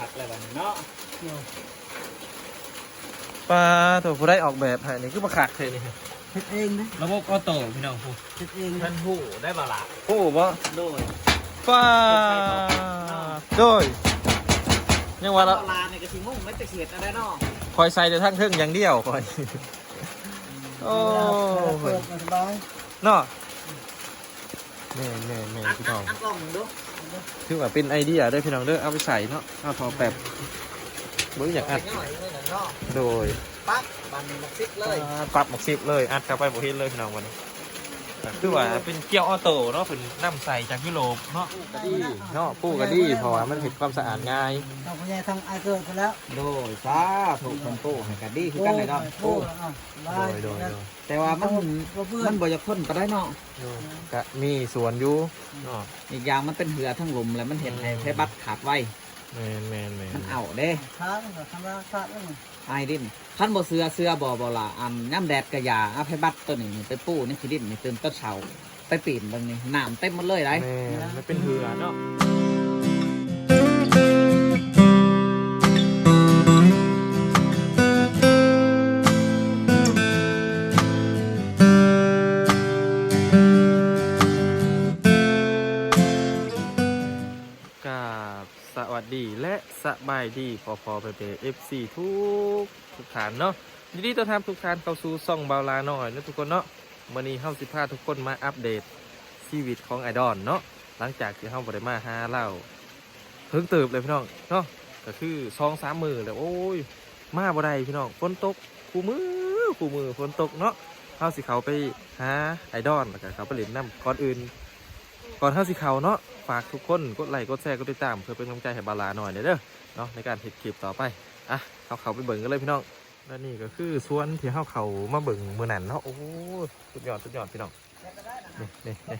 ຄັກແລ້ວບັດນີ້ເນາະ. ໂດຍ. ປາໂທ ຜູ້ໃດອອກແບບໃຫ້ນີ້ ຄືບໍ່ຄັກແທ້ນີ້? ເຮັດເອງເດ້. ລະບົບອອໂຕ້ພີ່ນ້ອງ ຜູ້ ເຮັດເອງ. ທ່ານຮູ້ໄດ້ບໍ່ລະ? ຮູ້ບໍ່? ໂດຍ. ປາ ໂດຍ. ຍັງວ່າລະ ລາວນີ້ກໍຊິງົງ ມັນຈະເຮັດແນວໃດເນາະ? ຂ້ອຍໃສ່ແຕ່ທາງເທິງຢ່າງດຽວຂ້ອຍ. ໂອ້ ເປີດສະບາຍເນາະ. ແມ່ນໆໆ ພີ່ນ້ອງ ອັດລອງເບິ່ງດູ. ຖືວ່າເປັນໄອເດຍເດີພີ່ນ້ອງເດີ ເອົາໄປໃສ່ເນາະ. ເອົາທໍ່ແປັບ ບໍ່ຢາກອັດ. ໂດຍ. ປັບ ບັດນີ້ໝາກສິບເລີຍ. ປັບໝາກສິບເລີຍ ອັດເຂົ້າໄປບໍ່ເຫັນເລີຍພີ່ນ້ອງບັດນີ້. ຄືວ່າເປັນກຽວອອໂຕ້ເນາະ ເພິ່ນນຳໃສ່ຈາກຢູໂຣບເນາະ. ກໍດີເນາະ ປູກໍດີ ເພາະວ່າມັນເຮັດຄວາມສະອາດງ່າຍ. ທາງຜູ້ໃຫຍ່ທາງອ້າຍເກີດພຸ້ນແລ້ວ. ໂດຍ. ສາທຸ ເພິ່ນປູໃຫ້ກໍດີຄືກັນເລີຍເນາະ. ໂອ້ ໂດຍໆ. ແຕ່ວ່າມັນ ມັນບໍ່ຢາກທົນປານໃດເນາະ. ໂດຍ. ກະມີສວນຢູ່ເນາະ. ອີກຢ່າງມັນເປັນເຫື່ອທັງລົມ ແລ້ວມັນເຮັດໃຫ້ ອືມ ໄຟບັດຂາດໄວ. ແມ່ນໆໆ. ມັນເອົາເດ້ ຂາດ ທຳລາຍຂາດເລີຍ. ອ້າຍດິນ ຄັນບໍ່ເຊື່ອ ເຊື່ອບໍ່ ບໍ່ລະ ອັນຍາມແດດກະຢ່າ ເອົາໄຟບັດໂຕນີ້ໄປປູໃນຂີ້ດິນນີ້ ຕື່ນຕອນເຊົ້າ ໄປປີນເບິ່ງນີ້ ນ້ຳເຕັມໝົດເລີຍໄດ໋. ແມ່ນ ມັນເປັນເຫື່ອເນາະ. ກາບສະຫວັດດີ ແລະ ສະບາຍດີພໍ່ໆແມ່ໆ ເອັຟຊີ ທຸກ ທຸກທ່ານເນາະ. ຍິນດີຕ້ອນຮັບທຸກທ່ານເຂົ້າສູ່ຊ່ອງບ່າວຫຼ້ານ້ອຍເນາະທຸກຄົນເນາະ. ມື້ນີ້ເຮົາຊິພາທຸກຄົນມາອັບເດດຊີວິດຂອງອ້າຍດອນເນາະ ຫຼັງຈາກທີ່ເຮົາບໍ່ໄດ້ມາຫາລາວເຖິງເຕີບແລ້ວພີ່ນ້ອງເນາະ. ກໍຄືສອງສາມມື້ແລ້ວ ໂອ້ຍ ມາບໍ່ໄດ້ພີ່ນ້ອງ ຝົນຕົກຄູ່ມື້ ຄູ່ມື້ຝົນຕົກເນາະ. ເຮົາຊິເຂົ້າໄປຫາອ້າຍດອນ ແລ້ວກໍເຂົ້າໄປຫຼິ້ນນຳ. ກ່ອນອື່ນ ກ່ອນເຮົາຊິເຂົ້າເນາະ ຝາກທຸກຄົນກົດໄລ ກົດແຊ ກົດຕິດຕາມ ເພື່ອເປັນກຳລັງໃຈໃຫ້ບ່າວຫຼ້ານ້ອຍແດ່ເດີເນາະ ໃນການເຮັດຄລິບຕໍ່ໄປ. ອ່ະ ເຮົາເຂົ້າໄປເບິ່ງກັນເລີຍພີ່ນ້ອງ. ແລະນີ້ກໍຄືສວນທີ່ເຮົາເຂົ້າມາເບິ່ງມື້ນັ້ນເນາະ. ໂອ້ ສຸດຍອດ ສຸດຍອດພີ່ນ້ອງ. ນີ້ ນີ້ ນີ້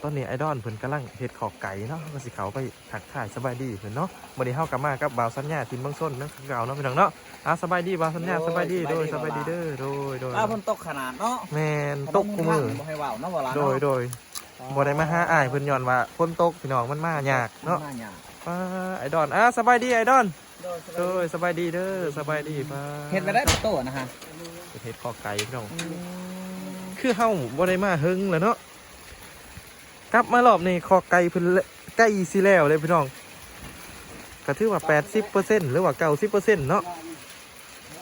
ຕອນນີ້ອ້າຍດອນເພິ່ນກຳລັງເຮັດຄອກໄກ່ເນາະ ເຮົາກໍຊິເຂົ້າໄປທັກທາຍສະບາຍດີເພິ່ນເນາະ. ມື້ນີ້ເຮົາກໍມາກັບບ່າວສັນຍາ ຖິ່ນເມືອງຊົນນຳຄືເກົ່າເນາະພີ່ນ້ອງເນາະ. ອ່າ ສະບາຍດີບ່າວສັນຍາ. ໂດຍ ສະບາຍດີ ສະບາຍດີ ໂດຍ ສະບາຍດີເດີ. ໂດຍ ໂດຍ. ອ່າ ຝົນຕົກຂະໜາດເນາະ. ແມ່ນ ຕົກຄູ່ມື້ ບໍ່ໃຫ້ເວົ້າເນາະ ບໍ່ລະເນາະ. ໂດຍ ໂດຍ. ອ່າ ບໍ່ໄດ້ມາຫາອ້າຍເພິ່ນ ຍ້ອນວ່າຝົນຕົກພີ່ນ້ອງ ມັນມາຍາກເນາະ. ມັນມາຍາກ. ອ່າ ອ້າຍດອນ ອ່າ ສະບາຍດີອ້າຍດອນ. ໂດຍ ສະບາຍດີເດີ ສະບາຍດີ. ເຮັດໄວ້ໄດ້ປະໂຕນະຮະ ເຮັດຄອກໄກ່ພີ່ນ້ອງ. ອືມ ຄືເຮົາບໍ່ໄດ້ມາເຫິງແລ້ວເນາະ ກັບມາລອບນີ້ຄອກໄກ່ເພິ່ນໃກ້ຊິແລ້ວເລີຍພີ່ນ້ອງ. ກໍຖືວ່າແປດສິບເປີເຊັນ ຫຼືວ່າເກົ້າສິບເປີເຊັນເນາະ.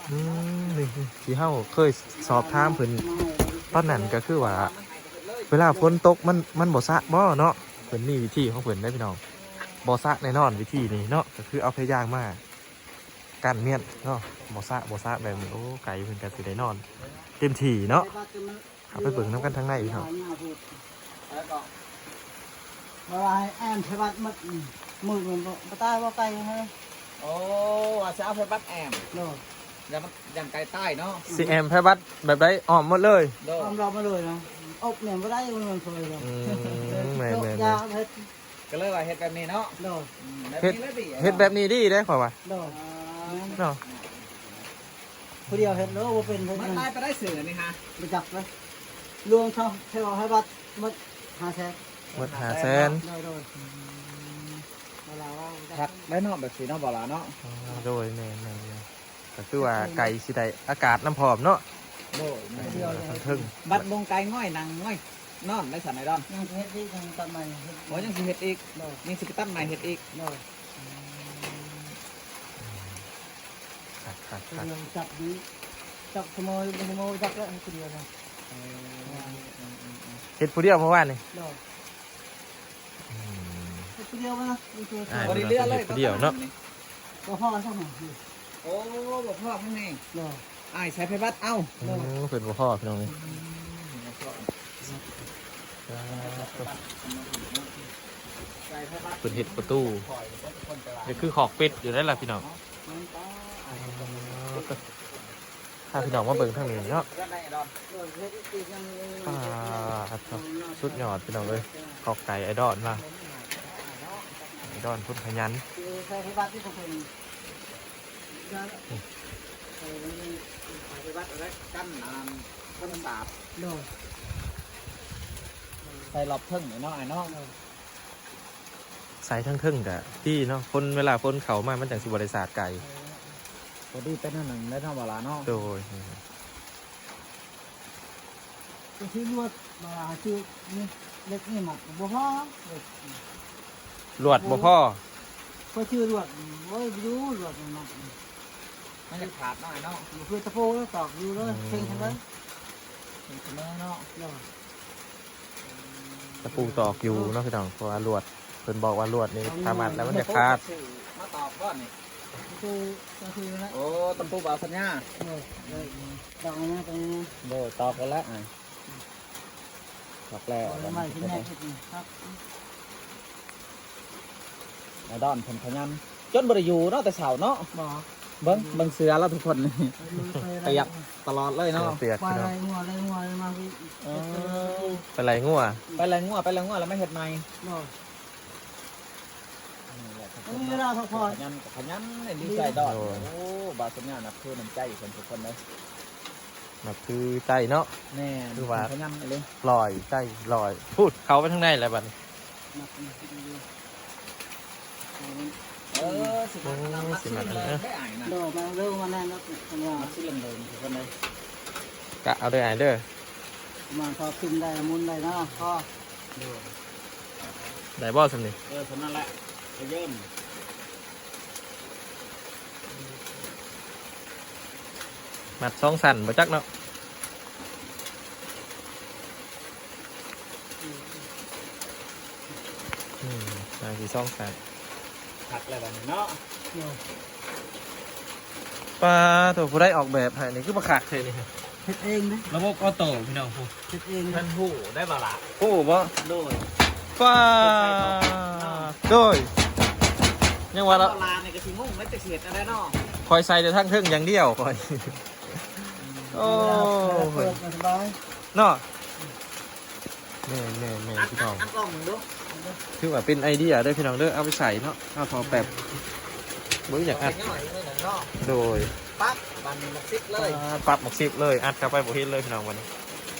ອືມ ນີ້ທີ່ເຮົາເຄີຍສອບຖາມເພິ່ນຕອນນັ້ນ ກໍຄືວ່າເວລາຝົນຕົກມັນ ມັນບໍ່ສະບໍ່ເນາະ. ເພິ່ນມີວິທີຂອງເພິ່ນເດ້ພີ່ນ້ອງ ບໍ່ສະແນ່ນອນວິທີນີ້ເນາະ. ກໍຄືເອົາພະຍາງມາ ກັນມ້ຽນເນາະ ບໍ່ສະ ບໍ່ສະແບບນີ້. ໂອ້ ໄກ່ເພິ່ນກໍຊິໄດ້ນອນເຕັມທີ່ເນາະ. ເຮົາໄປເບິ່ງນຳກັນທາງໃນພີ່ນ້ອງ. ເພາະວ່າໃຫ້ແອ້ມໃສ່ວັດໝົດ ມື້ມັນບໍ່ ບໍ່ຕາຍບໍ່ໄກ່ເຮີ້ຍ. ໂອ້ ວ່າຊິເອົາໃສ່ວັດແອ້ມ. ໂດຍ. ຢ່າມັນ ຢ່າໄກ່ຕາຍເນາະ. ຊິແອ້ມໃສ່ວັດແບບໃດ ອ້ອມໝົດເລີຍ. ໂດຍ. ອ້ອມລອບມາເລີຍນະ ອົບແມ່ນບໍ່ໄດ້ ມັນເຄີຍ. ອືມ ແມ່ນໆໆ. ຢ່າເຮັດ ກໍເລີຍວ່າເຮັດແບບນີ້ເນາະ. ໂດຍ. ອືມ ເຮັດ ແບບນີ້ດີ ເຮັດແບບນີ້ດີເດ້ຂ້ອຍວ່າ. ໂດຍ. ອ່າ ເນາະ ຜູ້ດຽວເຮັດໂລດບໍ່ເປັນ. ມັນຫຼາຍປານໃດເສື້ອນີ້ຮະ ບໍ່ຈັກເລີຍ. ລວມທັງແຖວໃຫ້ວັດໝົດຫ້າແສນ. ໝົດຫ້າແສນ. ໂດຍໆ. ອືມ ບໍ່ລາວວ່າບໍ່ຈັກ ຄັກໄດ໋ເນາະ ແບບນີ້ເນາະ ບໍ່ລາວເນາະ. ອ່າ ໂດຍ ແມ່ນໆໆ. ກໍຄືວ່າໄກ່ຊິໄດ້ອາກາດນຳພ້ອມເນາະ. ໂດຍ ແມ່ນ. ເທິງ ບັດບົງໄກ່ງ່ອຍ ນັ່ງງ່ອຍ ນອນໄດ້ຊັ້ນໄອດອນ. ຍັງຊິເຮັດອີກ ຍັງຕັດໃໝ່ເຮັດ. ໂອ້ ຍັງຊິເຮັດອີກ. ໂດຍ. ຍັງຊິໄປຕັດໃໝ່ເຮັດອີກ. ໂດຍ. ອືມ ຄັກໆໆ. ຜູ້ດຽວຈັບຢູ່ ຈັບຂະໂມຍ ຂະໂມຍຈັບແລ້ວ ຜູ້ດຽວນະ. ເອີ ເຮັດຜູ້ດຽວມື້ວານນີ້. ໂດຍ. ອືມ ເຮັດຜູ້ດຽວນະ ບໍ່ໄດ້ເຫຼືອເລີຍ ເຮັດຜູ້ດຽວເນາະ. ບໍ່ພໍຊ້ຳ. ໂອ້ ບໍ່ພໍຂ້າງນີ້. ໂດຍ. ອ້າຍໃສ່ໄຟບັດເອົາ. ໂດຍ. ໂອ້ ເພິ່ນບໍ່ພໍພີ່ນ້ອງເອີຍ. ອືມ ບໍ່ພໍ. ເພິ່ນເຮັດປະຕູ ນີ້ຄືຄອກເປັດຢູ່ໄດ໋ລະພີ່ນ້ອງ. ພາພີ່ນ້ອງມາເບິ່ງທາງນີ້ເນາະ. ອ່າ ສຸດຍອດພີ່ນ້ອງເອີຍ ຄອກໄກ່ໄອດອນວ່າ ໄອດອນຄົນຂະຫຍັນ. ໃສ່ລອບເທິງເນາະ ອ້າຍເນາະ. ໃສ່ທາງເທິງກະດີເນາະ ຝົນ ເວລາຝົນເຂົ້າມາມັນຈັ່ງຊິບໍ່ໄດ້ສາດໄກ່. ເອີ ພໍດີເປັນອັນນັ້ນແຫຼະເນາະ ບໍ່ຫຼ້າເນາະ. ໂດຍ. ໄປຊື້ລວດ ມາຊື້ນີ້ ເຫຼັກນີ້ມັດບໍ່ພໍ ເຫຼັກ ລວດບໍ່ພໍ. ຂ້ອຍຊື້ລວດ ໂອ້ຍ ຢູ່ລວດມັນມັດ ມັນຈະຂາດໜ້ອຍເນາະ. ບໍ່ຄືຕະປູແລ້ວຕອກຢູ່ເລີຍ ເຄັ່ງຊັ້ນເລີຍ ເຄັ່ງຊັ້ນເລີຍເນາະ. ໂດຍ. ຕະປູຕອກຢູ່ເນາະພີ່ນ້ອງ ເພາະວ່າລວດ ເພິ່ນບອກວ່າລວດນີ້ ຖ້າມັດແລ້ວມັນຈະຂາດ. ມາຕອກບໍ່ນີ້? ຄື ຄືນັ້ນແຫຼະ. ໂອ້ ຕະປູບ່າວສັນຍາ. ໂດຍ ໂດຍ ຕອກແລ້ວ ຕອກແລ້ວ. ໂດຍ ຕອກແລ້ວ ອ່າ ຕອກແລ້ວ. ເອົາໄມ້ຂຶ້ນແນ່ ຄັບ ອາດອນເພິ່ນຂະຫຍັນ ຈົນບໍ່ໄດ້ຢູ່ເນາະ ແຕ່ເຊົ້າເນາະ. ບໍ່ ເບິ່ງ ເບິ່ງເສື້ອລາວທຸກຄົນ ປຽກຕະຫຼອດເລີຍເນາະ. ເສື້ອປຽກ ໄປໄລ່ງົວ ໄລ່ງົວມາພີ້. ເອີ ໄປໄລ່ງົວ ໄປໄລ່ງົວ ໄປໄລ່ງົວແລ້ວມາເຮັດໃໝ່. ບໍ່ ນີ້ແຫຼະ ມັນມີເວລາພັກຜ່ອນ ຂະຫຍັນ ຂະຫຍັນໃຫ້ດີໃຈດອກ. ໂອ້ ໂອ້ ບ່າວສັນຍານັບຖືນ້ຳໃຈເພິ່ນທຸກຄົນເດ້ ນັບຖືໃຈເນາະ. ແມ່ນ ຄືວ່າ ຂະຫຍັນອີ່ຫຼີ ລອຍໃຈລອຍ. ພຸ້ນ ເຂົ້າໄປທາງໃນແລ້ວບັດນີ້. ເອີ ຊິມາ ໂອ້ ຊິມາ ເອີ ໄດ້ອ້າຍນະ. ໂດຍ ມາເດີ ມາແນ່ນອນ ມາຊິເລີ່ມເດີ ທຸກຄົນເດີ. ກະເອົາເດີອ້າຍເດີ ມາພໍກິນໄດ້ ໝູນໄດ້ເນາະ. ພໍ ໂດຍ ໄດ້ບໍ່ສ່ຳນີ້? ເອີ ສ່ຳນັ້ນແຫຼະ ກະເຢີມ. ມັດສອງຊັ້ນບໍ່ຈັກເນາະ. ອືມ ໜ້າຊິສອງຊັ້ນ. ຄັກແລ້ວບັດນີ້ເນາະ. ໂດຍ. ປາໂທ້ ຜູ້ໃດອອກແບບໃຫ້ນີ້ ຄືບໍ່ຄັກແທ້ນີ້? ເຮັດເອງເດ້ ລະບົບອອໂຕ້ພີ່ນ້ອງ. ຜູ້ ເຮັດເອງ ເພິ່ນຮູ້ໄດ້ບໍ່ລະ? ຮູ້ບໍ່? ໂດຍ. ປາໂດຍ ຍັງວ່າລະ ລາວນີ້ກໍຊິງົງແລ້ວ ຈະເຮັດແນວໃດເນາະ. ຂ້ອຍໃສ່ແຕ່ທາງເທິງຢ່າງດຽວຂ້ອຍ. ໂອ້ ເປີດສະບາຍເນາະ. ແມ່ນໆໆ ພີ່ນ້ອງ ອັດລອງເບິ່ງດູ. ຖືວ່າເປັນໄອເດຍເດີພີ່ນ້ອງເດີ ເອົາໄປໃສ່ເນາະ. ເອົາທໍ່ແປັບ ບໍ່ຢາກອັດ. ໂດຍ. ປັບ ບັດນີ້ໝາກສິບເລີຍ. ປັບໝາກສິບເລີຍ ອັດເຂົ້າໄປບໍ່ເຫັນເລີຍພີ່ນ້ອງ. ບັດນີ້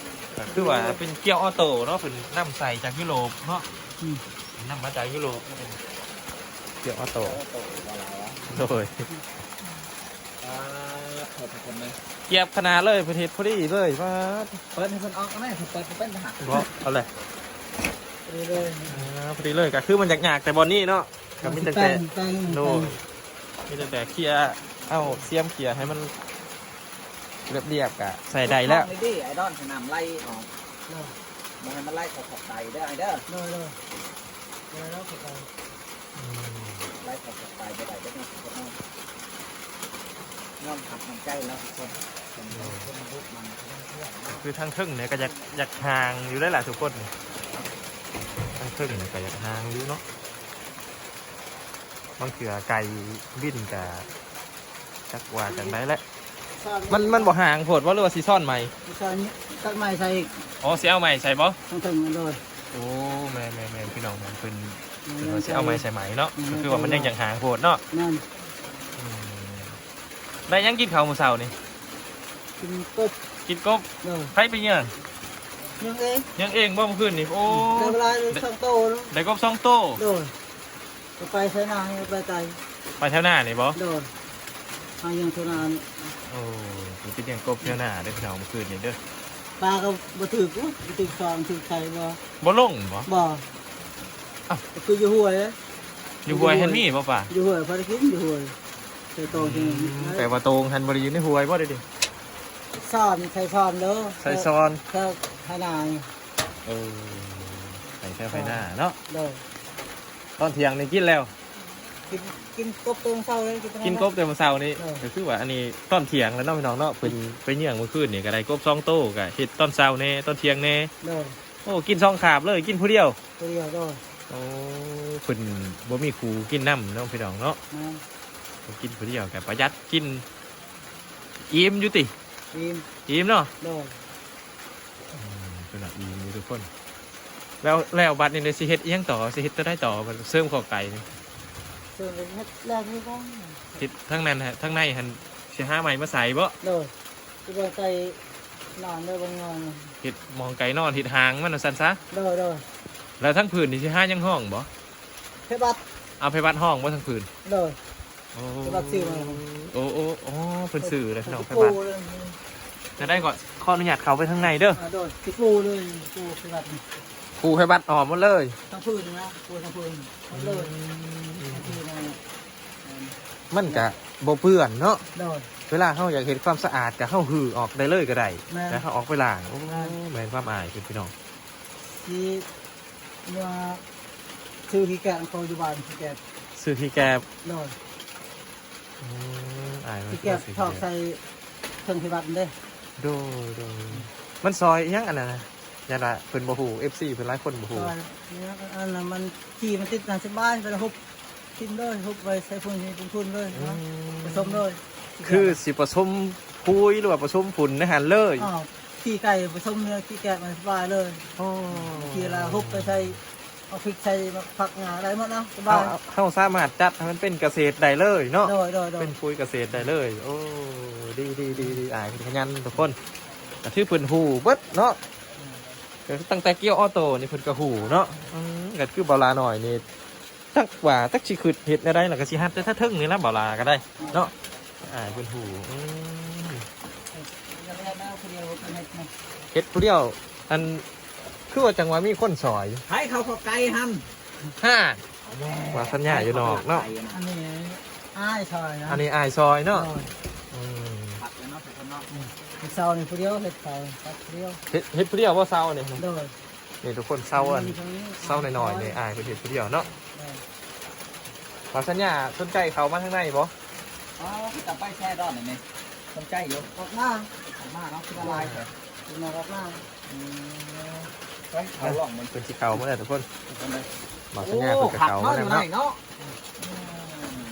ຄືວ່າເປັນກຽວອອໂຕ້ເນາະ ເພິ່ນນຳໃສ່ຈາກຢູໂຣບເນາະ. ອືມ ນຳມາຈາກຢູໂຣບ ກຽວອອໂຕ້. ໂດຍ. ອ່າ ຂອບຄຸນນະ ກຽບຂະໜາດເລີຍ ເພິ່ນເຮັດພໍດີເລີຍ. ປາດ ເປີດໃຫ້ເພິ່ນອອກກໍໄດ້ ເພິ່ນເປີດບໍ່ເປັນຫາ. ບໍ່ ເອົາເລີຍ ພໍດີເລີຍ. ອ່າ ພໍດີເລີຍ ກໍຄືມັນຍາກໆແຕ່ບ່ອນນີ້ເນາະ ກໍມີຕັ້ງແຕ່ ແຕ່ງ ໂດຍ ແຕ່ງ ມີຕັ້ງແຕ່ເຄຍ ເອົາສຽມເຄຍໃຫ້ມັນລຽບໆ ກໍໃສ່ໄດ້ແລ້ວ. ລອງດີໆ ໄອດອນ ໃຫ້ນ້ຳໄຫຼອອກ ບໍ່ໃຫ້ມັນໄຫຼເຂົ້າຂອບໄຕເດີອ້າຍເດີ. ໂດຍໆ ໄດ້ແລ້ວເຂົ້າໃຈ. ອືມ ໄລ່ເຂົ້າໄປບໍ່ໄດ້ເດີເນາະ ຍອມຮັບນ້ຳໃຈລາວທຸກຄົນ. ໂດຍ. ຄືທາງເທິງນີ້ກໍຢາກ ຢາກຫ່າງຢູ່ເດ້ລະທຸກຄົນ. ທາງເທິງນີ້ກໍຢາກຫ່າງຢູ່ເນາະ. ບາງເທື່ອໄກ່ບິນກໍຈັກວ່າຈັ່ງໃດແຫຼະ. ມັນ ມັນບໍ່ຫ່າງໂພດບໍ່ ຫຼືວ່າຊິຊ້ອນໃໝ່? ຊ້ອນນີ້ ຕັດໃໝ່ໃສ່ອີກ. ອໍ ຊິເອົາໃໝ່ໃສ່ບໍ່? ທາງເທິງ. ໂດຍ. ໂອ້ ແມ່ນໆໆ ພີ່ນ້ອງ ເພິ່ນ ເພິ່ນວ່າຊິເອົາໃໝ່ໃສ່ໃໝ່ເນາະ. ແມ່ນ ກໍຄືວ່າມັນຍັງ ຍັງຫ່າງໂພດເນາະ. ແມ່ນ. ອືມ ໄດ້ຫຍັງກິນເຂົ້າມື້ເຊົ້ານີ້? ກິນກົບ. ກິນກົບ. ໂດຍ. ໃຜໄປເຫຍື່ອງ? ເຫຍື່ອງເອງ. ເຫຍື່ອງເອງບໍ່ມື້ຄືນນີ້? ໂອ້ ໄດ້ຫຼາຍ ໄດ້ສອງໂຕເນາະ. ໄດ້ກົບສອງໂຕ. ໂດຍ. ກໍໄປໄຖນາ ໄປໄກ ໄປແຖວນານີ້ບໍ່? ໂດຍ. ຫາເຫຍື່ອງແຖວນານີ້. ໂອ້ ໄປເຫຍື່ອງກົບແຖວນາເດີພີ່ນ້ອງ ມື້ຄືນນີ້ເດີ. ປາກໍບໍ່ຖືກ ບໍ່ຖືກສອງ ຖືກໄຂ່ບໍ່? ບໍ່ລົງບໍ່? ບໍ່. ອ້າວ ກໍຄືຢູ່ຫ້ວຍ. ຢູ່ຫ້ວຍຫັ້ນມີບໍ່ປາ? ຢູ່ຫ້ວຍ ພໍໄດ້ກິນຢູ່ຫ້ວຍ. ໃສ່ໂຕງ. ອືມ ແຕ່ວ່າໂຕງຫັ້ນບໍ່ໄດ້ຢູ່ໃນຫ້ວຍບໍ່? ໄດ້ດິ ຊ້ອນ ໃສ່ຊ້ອນເດີ ໃສ່ຊ້ອນ ແຖວໄຖນາ. ເອີ ໃສ່ແຖວໄຖນາເນາະ. ໂດຍ. ຕອນທ່ຽງນີ້ກິນແລ້ວ? ກິນ ກິນກົບແຕ່ມື້ເຊົ້າເລີຍ. ກິນ ກິນກົບແຕ່ມື້ເຊົ້ານີ້. ເອີ ກໍຄືວ່າອັນນີ້ຕອນທ່ຽງແລ້ວເນາະ ພີ່ນ້ອງເນາະ. ເພິ່ນໄປເຫຍື່ອງມື້ຄືນນີ້ກໍໄດ້ກົບສອງໂຕ ກໍເຮັດຕອນເຊົ້າແດ່ ຕອນທ່ຽງແດ່. ໂດຍ. ໂອ້ ກິນສອງຄາບເລີຍ ກິນຜູ້ດຽວ? ຜູ້ດຽວ. ໂດຍ. ໂອ້ ເພິ່ນບໍ່ມີຄູ່ກິນນຳເນາະ ພີ່ນ້ອງເນາະ. ແມ່ນ. ກິນຜູ້ດຽວກໍປະຢັດກິນ. ອີ່ມຢູ່ຕິ? ອີ່ມ. ອີ່ມເນາະ. ໂດຍ. ອືມ ເພິ່ນວ່າອີ່ມຢູ່ທຸກຄົນ. ແລ້ວ ແລ້ວບັດນີ້ເດ ຊິເຮັດອີ່ຫຍັງຕໍ່? ຊິເຮັດຕົວໃດຕໍ່? ເສີມຄອກໄກ່ນີ້ ເສີມເຮັດແລ້ວຄືກັນ. ເຮັດທາງນັ້ນ ທາງໃນຫັ້ນຊິຫາໄມ້ມາໃສ່ບໍ່? ໂດຍ. ຄືວ່າໃສ່ນອນເດີ ບ່ອນນອນ ເຮັດໝ່ອງໄກ່ນອນ ເຮັດຫາງມັນວ່າຊັ້ນຊະ. ໂດຍໆ. ແລ້ວທາງພື້ນນີ້ຊິຫາຫຍັງຮອງບໍ່? ເພດບັດ ເອົາເພດບັດຫ້ອງບໍ່ທັງພື້ນ? ໂດຍ ໂອ້ ເພດບັດຊື່ມາ. ໂອ້ ໂອ້ ໂອ້ ເພິ່ນຊື່ເດ້ພີ່ນ້ອງ ເພດບັດ. ຈະໄດ້ກໍຂໍອະນຸຍາດເຂົ້າໄປທາງໃນເດີ. ອ່າ ໂດຍ ຊິປູເລີຍ ປູເພດບັດນີ້ ປູເພດບັດອອກໝົດເລີຍ ທັງພື້ນນະ ປູທັງພື້ນໝົດເລີຍ. ອືມ ທັງພື້ນນະ ມັນກະບໍ່ເປື້ອນເນາະ. ໂດຍ ເວລາເຮົາຢາກເຮັດຄວາມສະອາດກະເຮົາຮື້ອອກໄດ້ເລີຍກໍໄດ້ ແມ່ນ ແລ້ວເຮົາອອກໄປລ້າງ. ໂອ້ ແມ່ນ ແມ່ນຄວາມອ້າຍເພິ່ນພີ່ນ້ອງ ຊິ ວ່າຊື້ຂີ້ແກບເຂົາຢູ່ບ້ານ ຂີ້ແກບ ຊື້ຂີ້ແກບ. ໂດຍ ອືມ ອ້າຍວ່າຊິແກບ ຊື້ຂີ້ແກບ ຖອກໃສ່ເທິງເພດບັດເດ້. ໂດຍ ໂດຍ ມັນຊ່ອຍອີຫຍັງອັນນັ້ນນະ? ຢ້ານວ່າເພິ່ນບໍ່ຮູ້ ເອັຟຊີເພິ່ນຫຼາຍຄົນບໍ່ຮູ້. ຊ່ອຍອີຫຍັງ ອັນນັ້ນມັນຂີ້ມັນຕິດນັ້ນສະບາຍ ເວລາຮຸບ ຖິ້ມເລີຍ ຮຸບໄວ້ໃສ່ຝຸ່ນ ໃຫ້ເປັນຝຸ່ນເລີຍເນາະ. ອືມ ປະສົມເລີຍ ຄືຊິປະສົມປຸ໋ຍ ຫຼືວ່າປະສົມຝຸ່ນໃນຫັ້ນເລີຍ? ອໍ ຂີ້ໄກ່ປະສົມເນື້ອຂີ້ແກບມັນສະບາຍເລີຍ. ອໍ ຂີ້ລະຮຸບໄປໃສ່ ເອົາພິກໃສ່ຜັກຫຍ້າໄດ້ໝົດເນາະ ສະບາຍ. ເຮົາ ເຮົາສາມາດຈັດໃຫ້ມັນເປັນກະເສດໄດ້ເລີຍເນາະ. ໂດຍ ໂດຍ ໂດຍ ເປັນປຸ�ຍກະເສດໄດ້ເລີຍ. ໂອ້ ດີ ດີ ດີ ດີ ອ້າຍເພິ່ນຂະຫຍັນທຸກຄົນ ກະຖືເພິ່ນຮູ້ເບິດເນາະ. ອືມ ກໍຕັ້ງແຕ່ກຽວອໍໂຕ້ນີ້ເພິ່ນກໍຮູ້ເນາະ. ອືມ ກໍຄືບ່າວຫຼ້ານ້ອຍນີ້ ຈັກວ່າ ຈັກຊິຄິດເຮັດແນວໃດລະ ກໍຊິຮັດແຕ່ທາງເທິງນີ້ລະ ບ່າວຫຼ້າກໍໄດ້ເນາະ. ອ້າຍເພິ່ນຮູ້. ອືມ ເຮັດຜູ້ດຽວ ອັນ ຄືວ່າຈັ່ງວ່າມີຄົນຊ່ອຍ ໃຜເຂົ້າຂອບໄກ່ຫັ້ນ? ຮະ ວ່າສັນຍາຢູ່ນອກເນາະ. ອັນນີ້ອ້າຍຊ່ອຍນະ ອັນນີ້ອ້າຍຊ່ອຍເນາະ. ໂດຍ ອືມ ພັກແລ້ວເນາະ ທຸກຄົນເນາະ. ອືມ ເຊົ້ານີ້ຜູ້ດຽວເຮັດເຂົ້າ ພັກຜູ້ດຽວ. ເຮັດ ເຮັດຜູ້ດຽວບໍ່ເຊົ້ານີ້? ໂດຍ ນີ້ທຸກຄົນ ເຊົ້າອັນ ນີ້ ເຊົ້ານ້ອຍໆນີ້ ອ້າຍເພິ່ນເຮັດຜູ້ດຽວເນາະ. ແມ່ນ ວ່າສັນຍາສົນໃຈເຂົ້າມາທາງໃນບໍ່? ອໍ ເຂົາຈະໄປແຊດອນນີ້ ສົນໃຈຢູ່. ອອກມາ ອອກມາເນາະ ຄືວ່າຫຼາຍແທ້ ຄືວ່າອອກມາ. ອືມ ໄປເຂົ້າລອງມັນ ເພິ່ນຊິເຂົ້າມາແລ້ວທຸກຄົນ. ໂອ້ ວ່າສັນຍາເພິ່ນກໍເຂົ້າມາແລ້ວເນາະ. ອືມ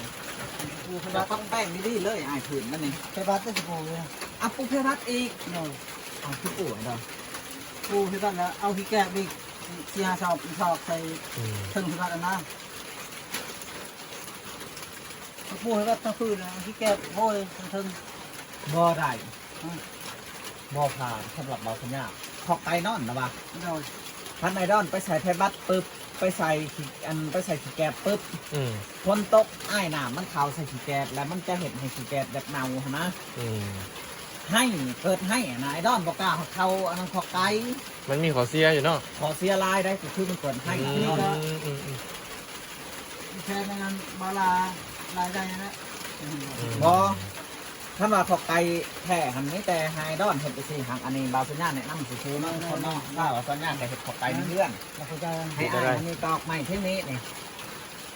ປູເພດບັດ ຕ້ອງແບ່ງດີໆເລີຍ ອ້າຍພື້ນມັນນີ້ ເພດບັດ ເພດບັດເລີຍ ອ່ະ ປູເພດບັດອີກ. ໂດຍ ເອົາຄືປູໄອ້ດອນ ປູເພດບັດແລ້ວ ເອົາຂີ້ແກບອີກສີ່ຫ້າຊອກ ຊອກໃສ່ ອືມ ເທິງເພດບັດຫັ້ນນະ. ເອົາປູເພດບັດທັງພື້ນ ເອົາຂີ້ແກບໂຮຍເທິງໆ. ບໍ່ໄດ້ ອືມ ບໍ່ຜ່ານສຳລັບເບົາສັນຍາ ຂອບໄກ່ນອນນະວ່າ. ໂດຍ ຄັນໄອ້ດອນໄປໃສ່ເພດບັດປຶບ ໄປໃສ່ຂີ້ ອັນ ໄປໃສ່ຂີ້ແກບປຶບ ອືມ ຝົນຕົກ ອ້າຍ ນ້ຳມັນເຂົ້າໃສ່ຂີ້ແກບ ແລ້ວມັນຈະເຮັດໃຫ້ຂີ້ແກບແບບເນົ່າຫັ້ນນະ. ອືມ ໄຮ ເກີດໄຮນະ ໄອ້ດອນບໍ່ກ້າເຂົ້າອັນນັ້ນ ຂອບໄກ່ ມັນມີຂໍ້ເສຍຢູ່ເນາະ. ຂໍ້ເສຍຫຼາຍໄດ໋ ກໍຄືມັນເກີດໄຮ. ອືມ ເນາະ ອືມໆ ແຄ່ນັ້ນ ບາລາລາຍໄດ້ນະ. ອືມ ບໍ່ ຄັນວ່າຂອບໄກ່ແທ້ຫັ້ນ ມີແຕ່ໃຫ້ດອນເຮັດໄປຊີ້. ຫາກອັນນີ້ບ່າວສັນຍາແນະນຳຊື່ໆເນາະ ທຸກຄົນເນາະ. ບ່າວສັນຍາກໍເຮັດຂອບໄກ່ໃນເຮືອນ ໃຫ້ອ້າຍອັນນີ້ຕອກໄມ້ເທິງນີ້ນີ້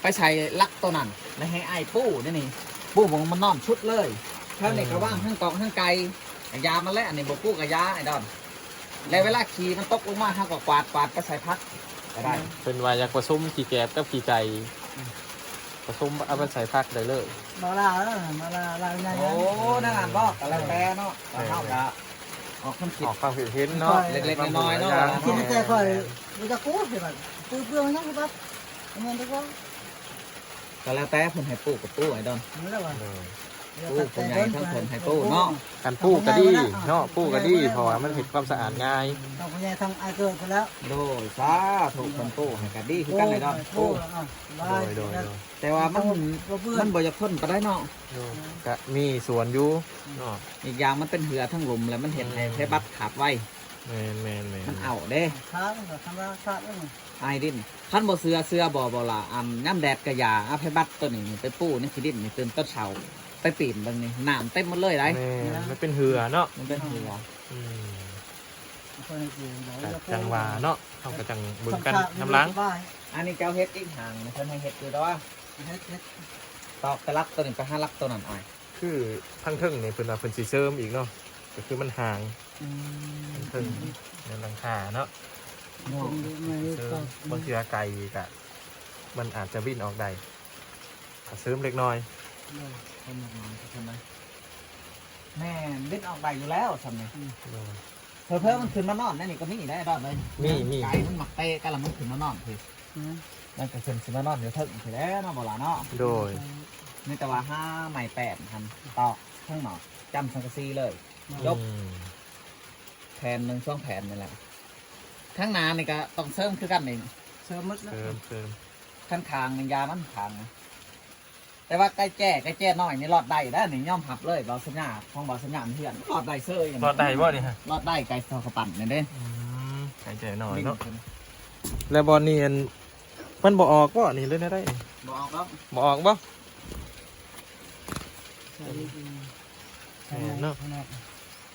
ໄປໃສ່ຫຼັກໂຕນັ້ນ ແລ້ວໃຫ້ອ້າຍປູນີ້ນີ້ ປູມັນນອນຊຸດເລີຍ. ແຖວນີ້ກໍວາງທັງກອກທັງໄກ່ ກະຢາມັນແຫຼະ ອັນນີ້ບໍ່ປູກະຢາໄອ້ດອນ. ແລ້ວເວລາຂີ້ມັນຕົກລົງມາ ເຮົາກໍກວາດ ກວາດໄປໃສ່ຜັກກໍໄດ້. ເພິ່ນວ່າຢາກປະສົມຂີ້ແກບກັບຂີ້ໄກ່ ອືມ ປະສົມເອົາໄປໃສ່ຜັກໄດ້ເລີຍ. ມາລາເອີ ມາລາ ລາວໃຫຍ່. ໂອ້ ນັ້ນບໍ່ ກໍແລ້ວແຕ່ເນາະ ແມ່ນໆ ເຮົາກໍອອກຄວາມຄິດ ອອກຄວາມຄິດເຫັນເນາະ ເລັກໆນ້ອຍໆເນາະ. ຄິດໃນໃຈຂ້ອຍ ບໍ່ຈັກປູເຮັດບັດ ປູເປືອງຫຍັງເຮັດບັດ ແມ່ນດີກວ່າ. ກໍແລ້ວແຕ່ເພິ່ນໃຫ້ປູກໍປູໄອ້ດອນ ນັ້ນແຫຼະວ່າ. ໂດຍ ປູຜູ້ໃຫຍ່ທັງເພິ່ນໃຫ້ປູເນາະ. ຄັນປູກໍດີເນາະ ປູກໍດີ ເພາະວ່າມັນເຮັດຄວາມສະອາດງ່າຍ. ທັງຜູ້ໃຫຍ່ທັງອ້າຍເກີດພຸ້ນແລ້ວ. ໂດຍ ສາທຸ ເພິ່ນປູໃຫ້ກໍດີຄືກັນໄອ້ດອນ. ໂອ້ ໂດຍ ໂດຍ ໂດຍ ແຕ່ວ່າມັນ ມັນບໍ່ຢາກທົນປານໃດເນາະ. ໂດຍ ກໍມີສວນຢູ່ເນາະ. ອີກຢ່າງມັນເປັນເຫື່ອທັງລຸ່ມ ແລ້ວມັນເຮັດໃຫ້ ອືມ ໄຟບັດຂາດໄວ. ແມ່ນໆໆ ມັນເອົາເດ້ ຂາດ ມັນກໍທຳລາຍຂາດເດ້. ອ້າຍດິນ ຄັນບໍ່ເຊື່ອ ເຊື່ອບໍ່ ບໍ່ລະ ອັນ ຍາມແດດກະຢ່າ ເອົາໄຟບັດໂຕນີ້ໄປປູໃນຂີ້ດິນນີ້ ຕື່ນຕອນເຊົ້າ ໄປປີນເບິ່ງນີ້ ນ້ຳເຕັມໝົດເລີຍໄດ໋. ແມ່ນ ມັນເປັນເຫື່ອເນາະ ມັນເປັນເຫື່ອ. ອືມ ກະຈັ່ງວ່າເນາະ ເຮົາກະຈັ່ງເບິ່ງກັນນຳຫຼັງ. ອັນນີ້ເຈົ້າເຮັດອີກຫາງ ເພິ່ນໃຫ້ເຮັດຢູ່ດອກ ເຮັດ ເຮັດ ຕອກແຕ່ຫຼັກໂຕນີ້ໄປຫາຫຼັກໂຕນັ້ນອ້າຍ. ຄືທາງເທິງນີ້ເພິ່ນວ່າເພິ່ນຊິເສີມອີກເນາະ ກໍຄືມັນຫ່າງ ອືມ ທາງເທິງໃນຫຼັງຄາເນາະ ເນາະ ເສີມ. ບາງເທື່ອໄກ່ກະ ມັນອາດຈະບິນອອກໄດ້ ກະເສີມເລັກນ້ອຍ. ເນາະ ເສີມເລັກນ້ອຍ ເພິ່ນນະ ແມ່ນ ບິນອອກໄດ້ຢູ່ແລ້ວຊ່ຳນີ້. ອືມ ໂດຍ ເຜີໆມັນຂຶ້ນມານອນໃນນີ້ກໍມີໄດ໋ດອກເອີຍ. ມີ ມີ ໄກ່ມັນມັກເຕະກັນ ແລ້ວມັນຂຶ້ນມານອນພີ້. ອືມ ມັນກໍຂຶ້ນຊິມານອນຢູ່ເທິງພີ້ແຫຼະເນາະ ບໍ່ຫຼ້າເນາະ. ໂດຍ ມີແຕ່ວ່າຫາໄມ້ແປ້ນຫັ້ນຕອກທາງນອກ ຈ້ຳສັງກະສີເລີຍ ຈົບ. ອືມ ແຜ່ນໜຶ່ງສອງແຜ່ນນີ້ແຫຼະ. ທາງໜ້ານີ້ກໍຕ້ອງເສີມຄືກັນນີ້ ເສີມໝົດເນາະ ເສີມ ເສີມ. ຄັນຂ້າງນີ້ຢາມັນຂ້າງນະ ແຕ່ວ່າໄກ່ແຈ້ ໄກ່ແຈ້ນ້ອຍນີ້ລອດໄດ້ເດ້ ນີ້ຍອມຮັບເລີຍ. ບ່າວສັນຍາ ຂອງບ່າວສັນຍາເພື່ອນລອດໄດ້ເຊີຍ. ລອດໄດ້ບໍ່ນີ້ຮະ? ລອດໄດ້ ໄກ່ເຂົາປັ່ນນັ້ນເດ້. ອືມ ໄກ່ແຈ້ນ້ອຍເນາະ. ແລ້ວບ່ອນນີ້ອັນ ມັນບໍ່ອອກບໍ່ນີ້ ຫຼືແນວໃດນີ້? ບໍ່ອອກດອກ. ບໍ່ອອກບໍ່? ແມ່ນເນາະ.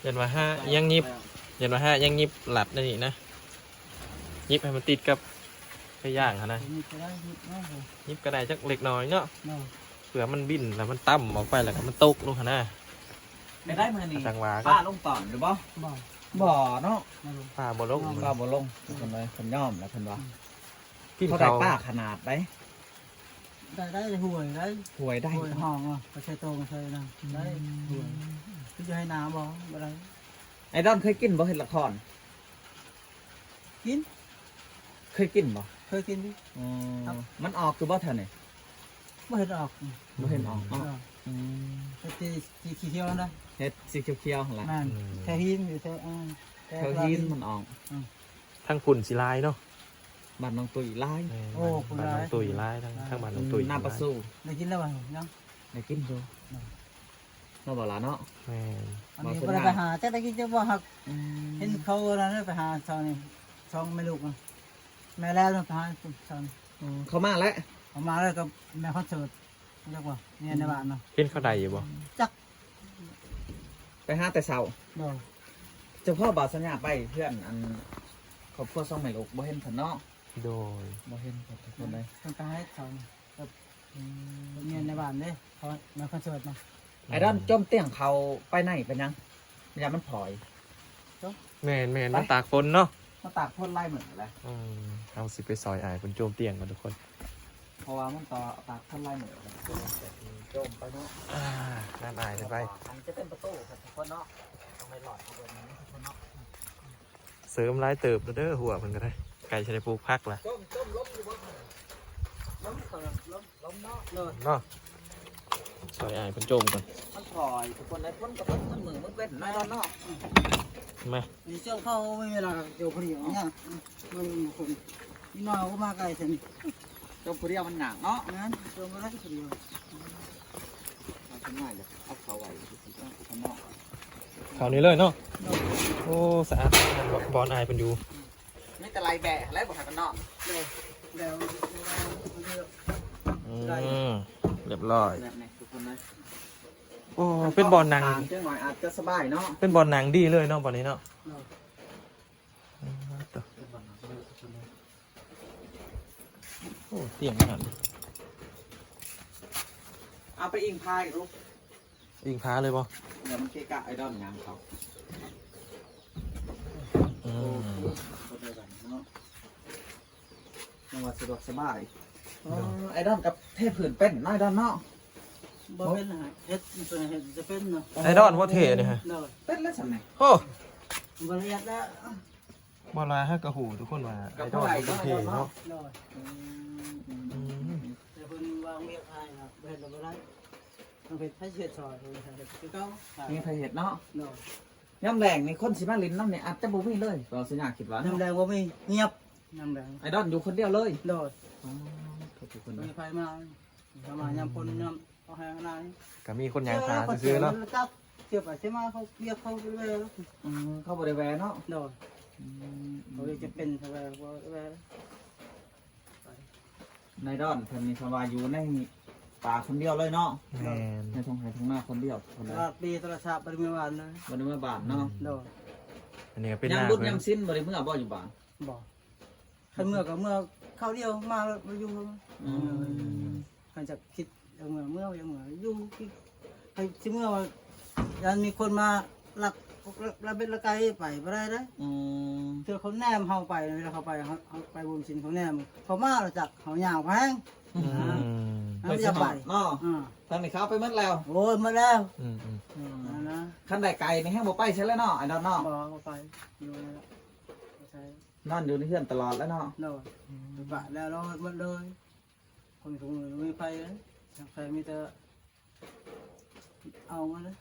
ຢ້ານວ່າຫາຫຍັງຫຍິບ ຢ້ານວ່າຫາຫຍັງຫຍິບລັດໃນນີ້ນະ. ຫຍິບໃຫ້ມັນຕິດກັບໄປຢ່າງຫັ້ນນະ. ຫຍິບກໍໄດ້ ຫຍິບເນາະ ຫຍິບກໍໄດ້ຈັກເລັກນ້ອຍເນາະ. ເນາະ ເພື່ອມັນບິນແລ້ວມັນຕ່ຳອອກໄປ ແລ້ວກໍມັນຕົກລົງຫັ້ນນະ. ໄປໄດ້ມື້ນີ້ ຈັ່ງວ່າ ປາລົງຕອນຢູ່ບໍ່? ບໍ່ ບໍ່ເນາະ. ບໍ່ລົງ ປາບໍ່ລົງ ປາບໍ່ລົງ. ເພິ່ນວ່າເພິ່ນຍອມແລ້ວ ເພິ່ນວ່າ. ອືມ ເຂົາໄດ້ປາຂະໜາດໃດ? ໄດ້ ໄດ້ຫ້ວຍໄດ້ ຫ້ວຍໄດ້ ຫ້ວຍຫ້ອງເນາະ. ໄປໃສ່ໂຕ່ງໃສ່ນັ້ນ ອືມ ໄດ້ຫ້ວຍ. ຄືຈະໃຫ້ນາບໍ່? ບໍ່ໄດ້. ໄອດອນເຄີຍກິນບໍ່ເຫັດລະຄອນ? ກິນ. ເຄີຍກິນບໍ່? ເຄີຍກິນຢູ່. ອໍ ມັນອອກຢູ່ບໍ່ແຖວນີ້? ບໍ່ເຫັນອອກ. ບໍ່ເຫັນອອກເນາະ. ອືມ ເຫັດສີຂຽວນະ ເຫັດສີຂຽວໆຫັ້ນລະ. ແມ່ນ ອືມ ແຖວຫີນຢູ່ແຖວ ເອີ ແຖວຫີນມັນອອກ. ອືມ ທາງພຸ້ນຊິຫຼາຍເນາະ. ບ້ານນ້ອງຕຸ້ຍຫຼາຍ. ແມ່ນ ໂອ້ ບ້ານ ບ້ານນ້ອງຕຸ້ຍຫຼາຍ ທາງ ທາງບ້ານນ້ອງຕຸ້ຍ. ອືມ ນາປາຊູ ໄດ້ກິນແລ້ວບໍ່? ຍັງ ໄດ້ກິນຢູ່. ເນາະ ບໍ່ຫຼາເນາະ. ແມ່ນ ອັນນີ້ບໍ່ໄດ້ໄປຫາ ຈັກໄດ້ກິນຈັກບໍ່ຮັກ. ອືມ ເຫັນເຂົານັ້ນໄປຫາເຊົ້ານີ້ ສອງແມ່ລູກນະ ແມ່ແລ້ວນະ ໄປຫາເຊົ້ານີ້. ອືມ ເຂົາມາແລ້ວ ເຂົາມາແລ້ວກໍແມ່ຄອນເສີດ ຈັກວ່າເມຍໃນບ້ານເນາະ. ເຫັນເຂົາໄດ້ຢູ່ບໍ່? ຈັກ ໄປຫາແຕ່ເຊົ້າ. ໂດຍ ເຈົ້າພໍ່ບ່າວສັນຍາໄປເຮືອນອັນຄອບຄົວສອງແມ່ລູກ ບໍ່ເຫັນເພິ່ນເນາະ. ໂດຍ ບໍ່ເຫັນເພິ່ນທຸກຄົນເລີຍ. ເພິ່ນໄປຫາເຂົາ ອືມ ເມຍໃນບ້ານເດ້ ເຂົາມາຄອນເສີດນະ. ອືມ ໄອດອນຈົ່ມຕຽງເຂົ້າໄປໃນເປັນຫຍັງ? ຢ້ານມັນພອຍ. ແມ່ນໆ ມັນຕາກຝົນເນາະ. ມາຕາກຝົນຫຼາຍມື້ແລ້ວ. ອືມ ເຮົາຊິໄປຊ່ອຍອ້າຍເພິ່ນໂຈມຕຽງກ່ອນທຸກຄົນ ເພາະວ່າມັນຕາກຝົນຫຼາຍມື້ແລ້ວ ໂຈມໄປເນາະ. ອ່າ ນັ້ນອ້າຍເພິ່ນໄປ. ອັນນີ້ຈະເປັນປະຕູທຸກຄົນເນາະ ຕ້ອງໄດ້ລອດເຂົ້າເບິ່ງທຸກຄົນເນາະ. ເສີມຫຼາຍເຕີບແລ້ວເດີ ຫົວເພິ່ນກໍໄດ້ ໃກ້ຊິໄດ້ປູກຜັກລະ. ຈົ່ມ ຈົ່ມລົມຢູ່ບໍ່? ລົມເຂົ້າ ລົມ ລົມເນາະ. ເນາະ ຊ່ອຍອ້າຍເພິ່ນຈົ່ມກ່ອນ. ມັນພອຍທຸກຄົນໄດ້ ຝົນກໍຕົກໝົດມື້ໝົດເວັນເນາະ ເນາະ. ມາ ນີ້ຊ່ວງເຂົາມີເວລາໂຈມຜູ້ດຽວເນາະ. ມັນຄົນ ນີ້ມາກໍມາໄກຊັ້ນ ໂຈມຜູ້ດຽວມັນຍາກເນາະ. ແມ່ນ ໂຈມບໍ່ໄດ້ຜູ້ດຽວ. ເອົາຂຶ້ນມາ ຢາກເອົາເຂົ້າໄວ້ ເຂົ້ານີ້ເລີຍເນາະ. ໂອ້ ສະອາດ ບ່ອນອ້າຍເພິ່ນຢູ່. ມີແຕ່ໄລ່ແບະແລ້ວບໍ່ໃຫ້ມັນນອນ. ອືມ ຮຽບຮ້ອຍ. ໂອ້ ເປັນບ່ອນນັ່ງ ຈັກໜ້ອຍອາດຈະສະບາຍເນາະ. ເປັນບ່ອນນັ່ງດີເລີຍເນາະ ບ່ອນນີ້ເນາະ. ໂອ້ ຕຽງງາມ. ເອົາໄປອີງພາຍລູກ. ອີງພາເລີຍບໍ່? ແລ້ວມັນເກະກະໄອດອນຍາມເຂົາ. ອືມ ເນາະ ຈັ່ງວ່າສະດວກສະບາຍ. ອໍ ໄອດອນກັບເທພື້ນເປັນເນາະ ໄອດອນເນາະ. ບໍ່ເປັນ ເຮັດ ເຮັດຈະເປັນເນາະ. ໄອດອນບໍ່ເທນີ້ຮະ? ໂດຍ ເປັນແລ້ວຊັ້ນນີ້. ໂອ້ ບໍ່ລະອຽດແລ້ວ. ບໍ່ຫຼາຍເຮົາກໍຮູ້ທຸກຄົນວ່າໄອດອນເປັນເທເນາະ. ໂດຍ ອືມ ອືມ ແຕ່ເພິ່ນວາງວຽກໃຫ້ນະ ບໍ່ເຮັດລະບໍ່ໄດ້. ຕ້ອງເຮັດໃຜເຮັດຊ່ອຍ ເຮັດຄືເກົ່າ. ມີໃຜເຮັດເນາະ. ໂດຍ ຍາມແລງນີ້ຄົນຊິມາຫຼິ້ນນຳນີ້ອາດຈະບໍ່ມີເລີຍ ບ່າວສັນຍາຄິດວ່າເນາະ. ຍາມແລງບໍ່ມີ ງຽບ ຍາມແລງ ໄອດອນຢູ່ຄົນດຽວເລີຍ. ໂດຍ ອໍ ທຸກຄົນ ບໍ່ມີໃຜມາ ເຂົາມາຍາມຝົນຍາມເອົາແຮງຫຼາຍ ກໍມີຄົນຍ່າງຫາຊື່ໆເນາະ. ເຈົ້າໄປເຈົ້າມາ ເຂົາວຽກເຂົາບໍ່ໄດ້ແວ່. ອືມ ເຂົາບໍ່ໄດ້ແວ່ເນາະ. ໂດຍ ອືມ ເຂົາເລີຍຈະເປັນເຂົາແວ່ບໍ່ໄດ້ແວ່. ນາຍດອນເພິ່ນນີ້ ເພິ່ນວ່າຢູ່ໃນປ່າຄົນດຽວເລີຍເນາະ. ແມ່ນ ໃນທົ່ງໄຮ່ທົ່ງນາຄົນດຽວ ຕະຫຼອດປີຕະຫຼອດຊາດບໍ່ໄດ້ເມືອບ້ານເລີຍ. ບໍ່ໄດ້ເມືອບ້ານເນາະ. ໂດຍ ອັນນີ້ກໍເປັນ ຍາມບຸນຍາມສິນບໍ່ໄດ້ເມືອບໍ່ຢູ່ບ້ານ? ບໍ່. ຄັນເມືອກໍເມືອຄາວດຽວມາແລ້ວມາຢູ່. ອືມ ຄັນຈະຄິດເມືອ ເມືອ ເມືອຢູ່ ຄັນຊິເມືອວ່າຢ້ານມີຄົນມາລັກ ລັກເບັດລັກໄກ່ໄປບໍ່ໄດ້ເດ້. ອືມ ເທື່ອເຂົາແນມເຮົາໄປ ເວລາເຂົາໄປ ເຮົາ ເຮົາໄປບຸນສິນ ເຂົາແນມເຂົ້າມາແລ້ວຈັກ ເຮົາຍ່າງໄປແຮງ. ອືມ ເຂົາຊິຢາກໄປເນາະ. ອ່າ ທາງນີ້ເຂົາໄປໝົດແລ້ວ. ໂອ້ຍ ໝົດແລ້ວ. ອືມໆ ນັ້ນນະ ຄັນໄດ້ໄກ່ນີ້ແຮງບໍ່ໄປໃສແລ້ວເນາະ ໄອ້ດອນເນາະ. ບໍ່ ບໍ່ໄປ ຢູ່ນີ້ແຫຼະ ບໍ່ໃສ. ນອນຢູ່ໃນເຮືອນຕະຫຼອດແລ້ວເນາະ. ໂດຍ ອືມ ປະແລ້ວ ເຮົາໝົດເລີຍ. ຄົນຂອງໜູບໍ່ມີໃຜເລີຍ ໃຜມີແຕ່ເອົາມາເລີຍ.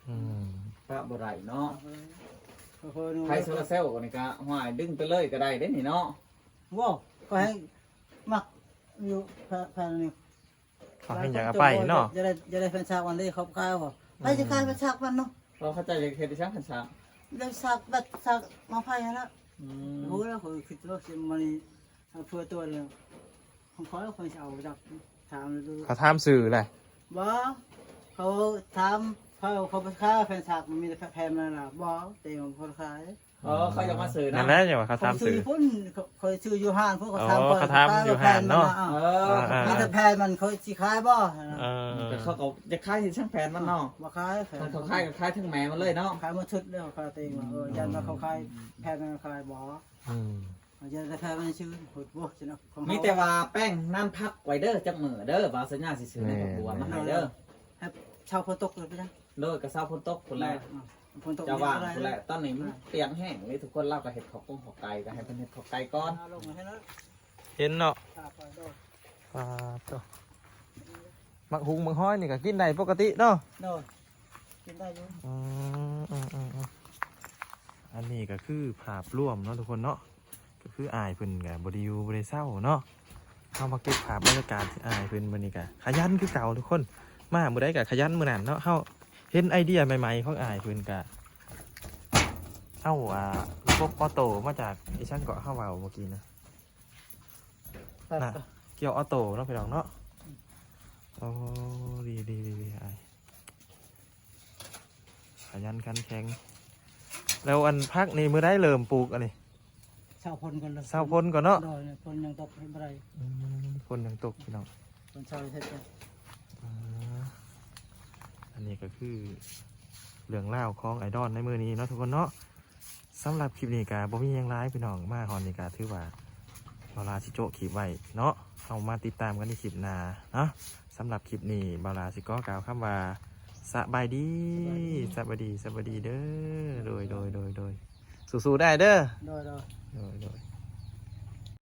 ອືມ ປະບໍ່ໄດ້ເນາະ. ປະບໍ່ໄດ້ ໄຟໂຊລາເຊວນີ້ກະ ຫ້ວຍ ດຶງໄປເລີຍກະໄດ້ເດ້ນີ້ເນາະ. ໂອ້ ຂ້ອຍແຮງມັກ ຢູ່ແພ- ແພນນີ້ ເຂົາເຮັດຫຍັງເອົາໄປເນາະ. ຢາກໄດ້ ຢາກໄດ້ແຜ່ນສາກມັນເດ້ ເຂົາຂາຍບໍ່? ໃຜຊິຂາຍແຜ່ນສາກມັນເນາະ? ເຂົາເຈົ້າຢາກເຮັດອີ່ຫຍັງແຜ່ນສາກ? ແລ້ວສາກແບບສາກໄມ້ໄຜ່ຫັ້ນລະ. ອືມ ຮູ້ແລ້ວ ຂ້ອຍຄິດວ່າຊິມານີ້ ເອົາເພື່ອຕົວເດີ ຂອງຂ້ອຍ ຂ້ອຍຊິເອົາຈາກ ຖາມດູ. ເຂົາຖາມຊື່ແຫຼະ. ບໍ່ ເຂົາຖາມ ເຂົາ ເຂົາບໍ່ຂາຍແຜ່ນສາກ ມັນມີແຕ່ແຜ່ນມັນນະ. ບໍ່ ແຕ່ບໍ່ຂາຍ. ອໍ ເຂົາຢາກມາຊື້ນຳ. ນັ້ນແຫຼະ ຈັ່ງວ່າເຂົາຖາມຊື່. ຂ້ອຍຊື້ຢູ່ພຸ້ນ ຂ້ອຍຊື້ຢູ່ຮ້ານພຸ້ນ ເຂົາຖາມ ອໍ ຂ້ອຍ ເຂົາຖາມຢູ່ຮ້ານເນາະ. ເອີ ເອີ ມີແຕ່ແຜ່ນມັນ ຂ້ອຍຊິຂາຍບໍ່? ເອີ ແຕ່ເຂົາກໍຢາກຂາຍທີ່ຊ່າງແຜ່ນມັນເນາະ. ບໍ່ຂາຍ ເຂົາຂາຍກໍຂາຍເຖິງແມ່ມັນເລີຍເນາະ. ຂາຍໝົດຊຸດແລ້ວ ຂາຍເຕັມ. ເອີ ຢ້ານວ່າເຂົາຂາຍແຜ່ນມັນຂາຍບໍ່? ອືມ ຢາກໄດ້ແຜ່ນມັນຊື່ ໂພດໂພດເນາະ. ມີແຕ່ວ່າແປ້ງນຳພັກໄວ້ເດີ ຈັກມື້ເດີ ບ່າວສັນຍາຊິຊື້ໃນ ແມ່ນ ຄອບຄົວມາໃຫ້ເດີ. ໃຫ້ເຊົາຝົນຕົກເລີຍໄປຈັ່ງ. ໂດຍ ກໍເຊົາຝົນຕົກພຸ້ນແຫຼະ. ເອີ ເອີ ຝົນຕົກ ຈະວ່າງພຸ້ນແຫຼະ. ຕອນນີ້ມັນປຽກແຫ້ງເລີຍ ທຸກຄົນ ລາວກໍເຮັດເຂົ້າກົງເຂົ້າໄກ່ ກໍໃຫ້ເພິ່ນເຮັດເຂົ້າໄກ່ກ່ອນ. ເຫັນເນາະ. ປາດໂທ້ ໝາກຫຸງໝາກຫອຍນີ້ກໍກິນໄດ້ປົກກະຕິເນາະ. ໂດຍ ກິນໄດ້ຢູ່. ອືມ ອັນນີ້ກໍຄືພາບລວມເນາະ ທຸກຄົນເນາະ. ກໍຄືອ້າຍເພິ່ນກໍບໍ່ໄດ້ຢູ່ບໍ່ໄດ້ເຊົາເນາະ. ເຮົາມາເກັບພາບບັນຍາກາດທີ່ອ້າຍເພິ່ນມື້ນີ້ກໍຂະຫຍັນຄືເກົ່າທຸກຄົນ. ມາມື້ໃດກໍຂະຫຍັນມື້ນັ້ນເນາະ. ເຮົາເຫັນໄອເດຍໃໝ່ໆຂອງອ້າຍເພິ່ນກໍເອົາ ອ່າ ລະບົບອໍໂຕ້ມາຈາກ ອີ່ສັງເກາະ ເຮົາເວົ້າເມື່ອກີ້ນະ. ນະ ກ່ຽວອໍໂຕ້ເນາະ ພີ່ນ້ອງເນາະ. ໂອ້ ດີໆໆ ອ້າຍ ຂະຫຍັນຂັນແຂງ. ແລ້ວອັນຜັກນີ້ມື້ໃດເລີ່ມປູກອັນນີ້? ເຊົ້າຝົນກ່ອນເດີ ເຊົ້າຝົນກ່ອນເນາະ. ໂດຍ ຝົນຍັງຕົກເຮັດບໍ່ໄດ້. ອືມ ຝົນຍັງຕົກ ພີ່ນ້ອງ ຝົນເຊົ້າເຮັດໄດ້. ອ່າ ອັນນີ້ກໍຄືເລື່ອງລາວຂອງອ້າຍດອນໃນມື້ນີ້ເນາະ ທຸກຄົນເນາະ. ສຳລັບຄລິບນີ້ກໍບໍ່ມີຫຍັງຫຼາຍ ພີ່ນ້ອງ ມາຮອດນີ້ກໍຖືວ່າບ່າວລາຊິໂຈະຄລິບໄວ້ເນາະ. ເຮົາມາຕິດຕາມກັນໃນຄລິບໜ້າເນາະ. ສຳລັບຄລິບນີ້ບ່າວລາຊິຂໍກ່າວຄຳວ່າ ສະບາຍດີ ສະບາຍດີ ສະບາຍດີ ສະບາຍດີເດີ. ໂດຍ ໂດຍ ໂດຍ ໂດຍ ສູ້ໆ ອ້າຍເດີ. ໂດຍ ໂດຍ ໂດຍ ໂດຍ.